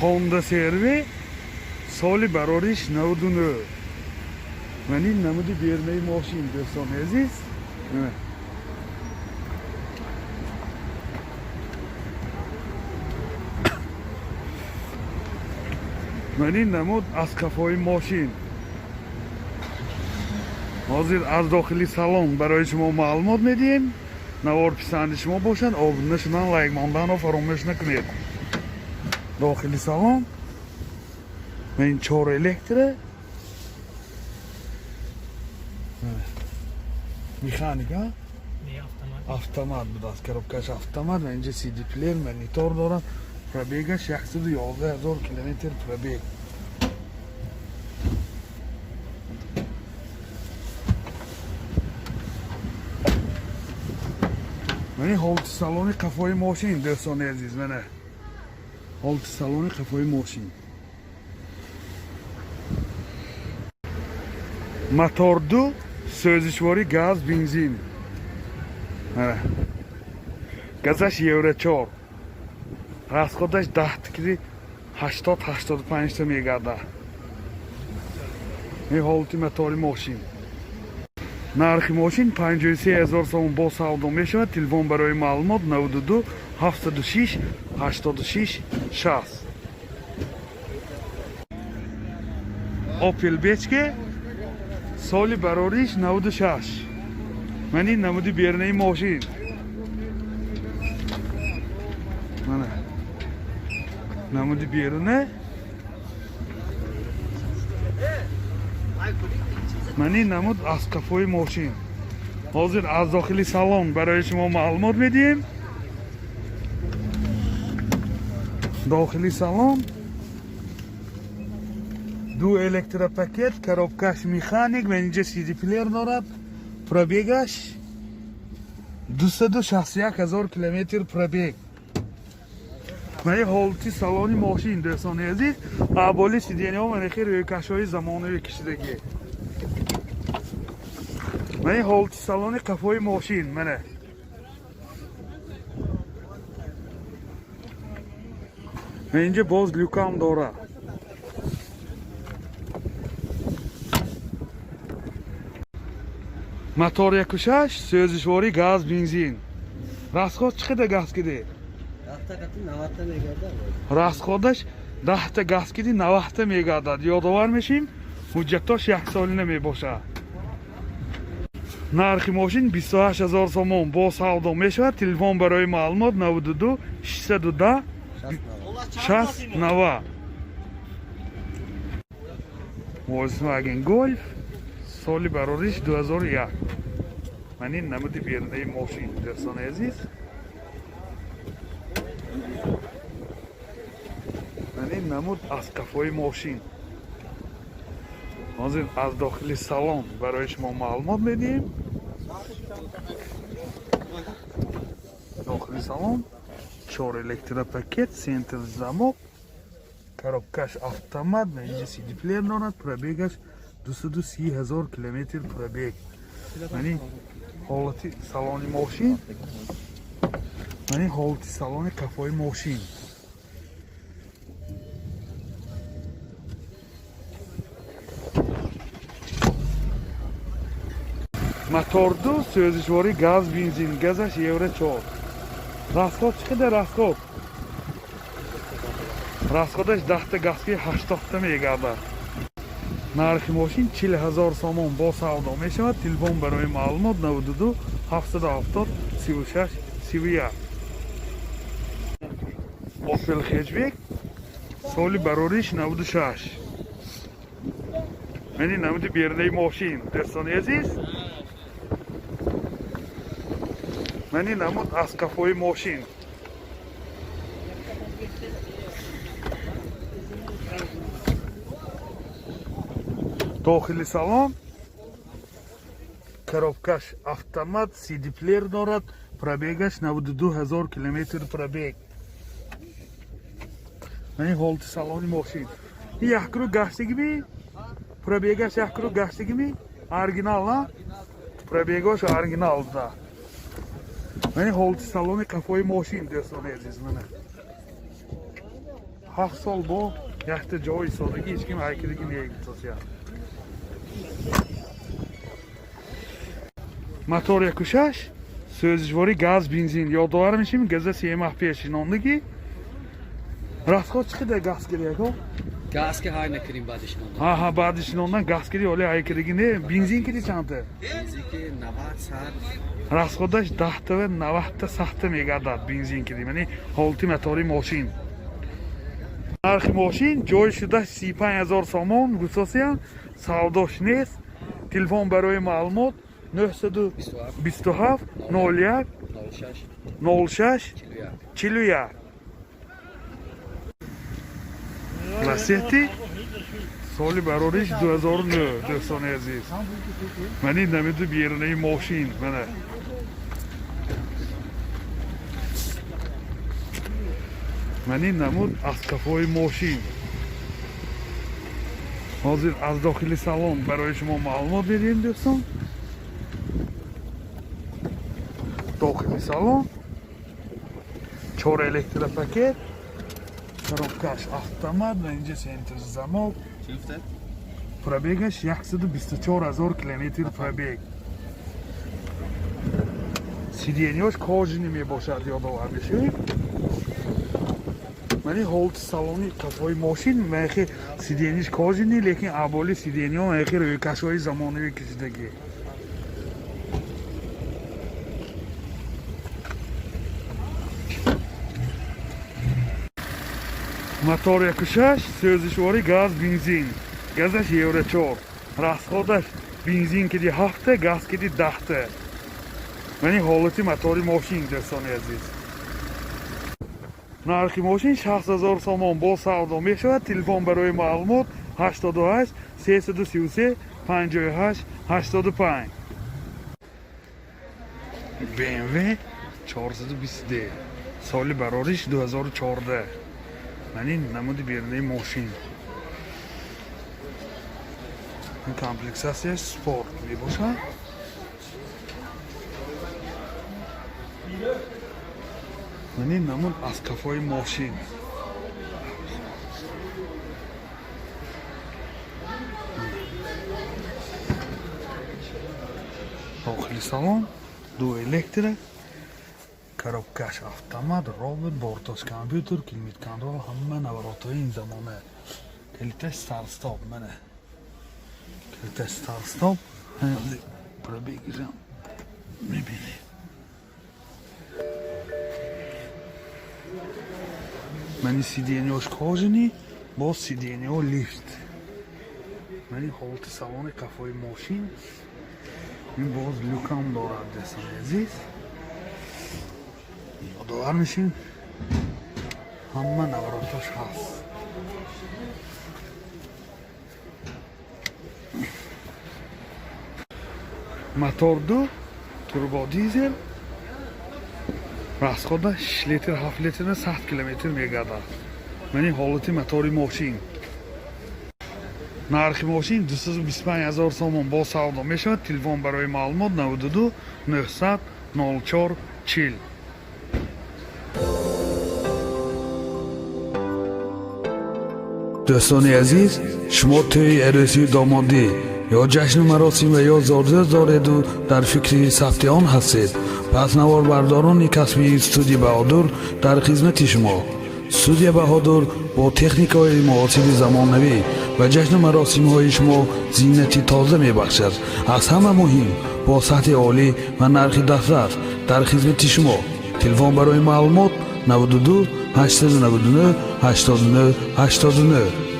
Honda CR-V, соли барориш 99. Ман ин намуди берунаи мошин, дӯстони азиз. Ман ин намуд аз қафои мошин. Ҳозир аз дохили салон барои шумо маълумот медиҳем. Навор писанди шумо бошад, обуна шудан, лайк монданро фаромӯш накунед. Дохили салон ин чор электро, механика, автомат будааст, коробкаш автомат ва инҷа CD плеер, монитор дорад. Пробегаш 111 000 километр пробег. Мани ҳолати салони қафои мошин, дӯстони азиз, мана ҳолати салони қафои мошин. Мотор ду, сӯзишворӣ газ, бензин. Мана газаш евро 4, расходаш даҳта киди 80-85та мегардад. Ин ҳолати мотори мошин. Нархи мошин 53 000 сомон, бо савдо мешавад. Телефон барои маълумот 92 706 86 60. Опел Бечке, соли барориш 96. Ман ин намуди берунаи мошин. Мана намуди беруна. Ман ин намуд аз қафои мошин. Ҳозир аз дохили салон барои шумо маълумот медиҳем. Дохили салон ду электропакет, коробкаш механик ва инҷа CD плеер дорад. Пробегаш 261 000 километр пробег. Ман ин ҳолати салони мошин, дӯстони азиз. Аболи сиденьяҳо манехи рӯйкашҳои замонавӣ кишидагӣ. Ман ин ҳолати салони қафои мошин, мана. Инҷа боз люкам дорад. Мотор 1,6, сӯзишворӣ газ, бензин. Расход чӣ қадар газ киди? Расходаш 10та газ киди, 90та мегардад. Ёдовар мешим, ҳуҷҷатош яксолина мебошад. Нархи мошин 28 000 сомон, бо савдо мешавад. Телефон барои маълумот 92 610 60 90. Volkswagen Golf, соли барориш 2001. Ман ин намуди берунаи мошин, дӯстони азиз. Ман ин намуд аз қафои мошин. Ҳозир аз дохили салон барои шумо маълумот медиҳем. Дохили салон чор электропакет, центр замок, коробкаш автомат ва инҷа CD плеер дорад. Пробегаш 230 000 километр пробег. Мани ҳолати салони мошин, мани ҳолати салони қафои мошин. Мотор ду, сӯзишворӣ газ, бензин, газаш евро 4. Расход чӣ қадар расход? Расходаш 10та газки 80та мегардад. Нархи мошин 40 000 сомон, бо савдо мешавад. Телефон барои маълумот 92 770 36 31. Opel Hatchback, соли барориш 96. Мани намуди берунаи мошин, дӯстони азиз. Мани намуд аз қафои мошин. Дохили салон коробкаш автомат, CD плеер дорад. Пробегаш 92 000 километр пробег. Мани ҳолати салони мошин. Як круг гаштагими? Пробегаш як круг гаштагими? Оригинал, на? Пробегош оригинал, да. Мани ҳолати салони қафои мошин, дӯстони азиз, мана. 7 сол бо якта ҷои содагӣ, ҳеч ким ҳайкадаги негитосия. Мотор 1,6, сӯзишворӣ газ, бензин. Ёдовар мешим, газа 3 моҳ пеш шинондагӣ. Расход чӣ қадар газ киди, ако? Газ ки ҳай накунем баъди шинондан. Ҳа, баъди шинондан газ киди, ҳоле ҳай кидаги не. Бензин киди чандта? Бензин ки 90 сад. Расходаш 10 тава, 90-та, 100-та мегардад бензин киди. Мани ҳолати мотори мошин. Нархи мошин ҷой шуда 35 000 сомон гусосиян, савдош нест. Телефон барои маълумот: 927 01 06 06 41. 41. Ласетти, соли барориш 2009. Дӯстони азиз, мани намиду берунаи мошин. Мана, мани намуд аз кафои мошин. Ҳозир аз дохили салон барои шумо маълумот медиҳем, дӯстон. Дохили салон чор электропакет, коробкаш автомат ва инҷа центр замок. Пробегаш 124 000 километр пробег. Сиденьёш кожаный мебошад. Ёдовар мешавем, мани ҳолати салони қафои мошин. Махи сиденьиш кожаный, лекин аболи сиденьё махи рӯйкашҳои замонавӣ кашидагӣ. Мотор 1,6, сӯзишворӣ газ, бензин. Газаш евро 4. Расходаш бензин киди 7-та, газ киди 10-та. Мани ҳолати мотори мошин, дӯстони азиз. Нархи мошин 60 000 сомон, бо савдо мешавад. Телефон барои маълумот: 88 333 58 85. BMW 420D, соли барориш 2014. Мани намуди берунаи мошин. Ин комплектатсияш спорт мебошад. Мани намуд аз кафои мошин. Дохили салон ду электро, коробкаш автомат, робот, бортош компютер, климат контроль, ҳама наворотҳои ин замона. Калиташ старт-стоп, мана, калиташ старт-стоп. Пробегишам мебинед. Мани сиденьёш кожаный, боз сиденьё лифт. Мани ҳолати салони қафои мошин. Ин боз люкам дорад, дӯстони азиз. Ёдовар мешем, ҳама наворотош ҳаст. Мотор 2, турбо дизел. Расхода 6 литр, 7 литр на 100 километр мегардад. Мани ҳолати мотори мошин. Нархи мошин 225 ҳазор сомон, бо савдо мешавад. Телефон барои маълумот: 92 900 04 40. Дӯстони азиз, шумо тӯи арӯсию домодӣ ё ҷашну маросим ва ё зодрӯз дореду дар фикри сабти он ҳастед, пас наворбардорони касбии студия Баҳодур дар хизмати шумо. Студия Баҳодур бо техникаҳои муосири замонавӣ ба ҷашну маросимҳои шумо зинати тоза мебахшад. Аз ҳама муҳим, бо сатҳи олӣ ва нархи дастрас дар хизмати шумо. Телефон барои маълумот: 92 899 89 89.